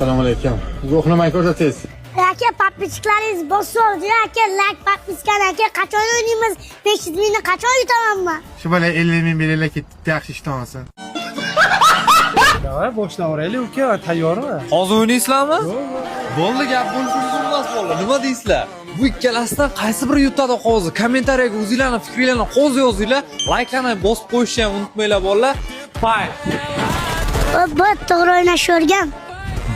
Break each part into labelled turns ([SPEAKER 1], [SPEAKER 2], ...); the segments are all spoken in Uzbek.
[SPEAKER 1] Assalomu alaykum. Guvohnomani ko'rsatingiz.
[SPEAKER 2] Aka, подписчик laringiz bosib oldi, aka, layk, подписка ni, aka, qachon o'ynaymiz? 500 mingni qachon yutamanman?
[SPEAKER 1] Shu bola 50 ming beringlar, ketdi, yaxshi ishdan olsin.
[SPEAKER 3] Давай, boshlayveraylik, uka, tayyormi?
[SPEAKER 4] Hozir o'ynaysizlarmi? Bo'ldi, gap bo'lsin emas, bolalar. Nima deysizlar? Bu ikkalasidan qaysi biri yutadi hozir? Kommentariyaga o'zinglarni fikringlarni hozir yozinglar. Layklarni bosib qo'yishni ham unutmanglar, bolalar. Pay.
[SPEAKER 2] Bu to'g'ri o'ynashni o'rgan.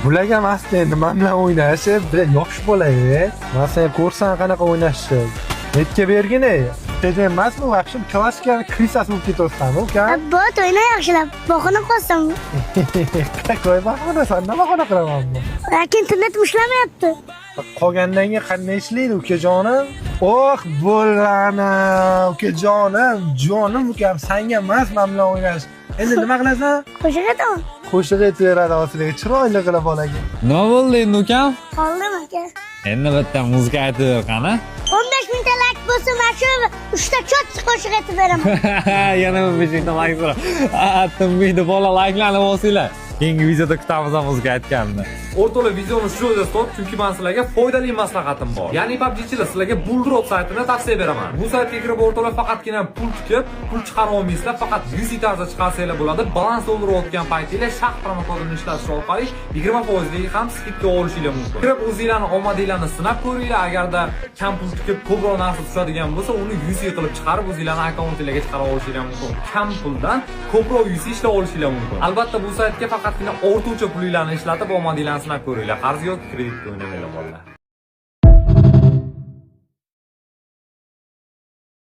[SPEAKER 3] Bularga emasda endi man bilan o'ynashi, bular yosh bola, e. Man sen ko'rsan qanaqa o'ynashni. Netga bergin, ey. Tez emasmi, вообще klassika крыса si bo'lib ketyapsan, uka.
[SPEAKER 2] Bot, o'yna yaxshilab. Bahona qolsam.
[SPEAKER 3] Какой bahona, san nima bahona qilaman?
[SPEAKER 2] Aka, internet ishlamayapti.
[SPEAKER 3] Qolgandan keyin qanday ishlaydi, ukajonim? Oh, bo'lana, ukajonim, jonim ukam, sanga emas man bilan o'ynash. Endi nima qilasan?
[SPEAKER 2] Qo'shiq aytaman.
[SPEAKER 3] Qo'shiq aytib beradi hozir, chiroyli qilib bolaga.
[SPEAKER 4] Nima bo'ldi endi, ukam?
[SPEAKER 2] Qoldim, aka.
[SPEAKER 4] Endi bitta muzika aytib ber, qani?
[SPEAKER 2] 15 mingta layk bo'lsa, mana shu uchta чётко qo'shiq aytib beraman.
[SPEAKER 4] Yana bir beshikta layk so'ra. Tinmaydi bola, layklarni bosinglar. Keyingi videoda kutamiz muzika aytganini. O'rtoqlar, videoni shu joyda stop, chunki men sizlarga foydali maslahatim bor. Ya'ni PUBGchilar, sizlarga Bulldrop saytini tavsiya beraman. Bu saytga kirib, o'rtoqlar, faqatgina pul tikib, pul chiqara olmaysizlar, faqat UC tarzda chiqarsanglar bo'ladi. Balans to'ldirayotgan paytinglar shahd promokodini ishlatish orqali 20 foizlik ham скидка olishinglar mumkin. Kirib o'zinglarni omadinglarni sinab ko'ringlar. Agarda kam pul tikib ko'proq narsa tushadigan bo'lsa, uni UC qilib chiqarib o'zinglarni akkauntinglarga chiqara olishinglar mumkin. Kam puldan ko'proq UC ishlab olishinglar mumkin. Albatta, bu saytga faqatgina ortiqcha pulinglarni ishlatib omadinglarni sinab ko'ringlar. Qarz yoki kreditga o'ynamanglar, bolalar.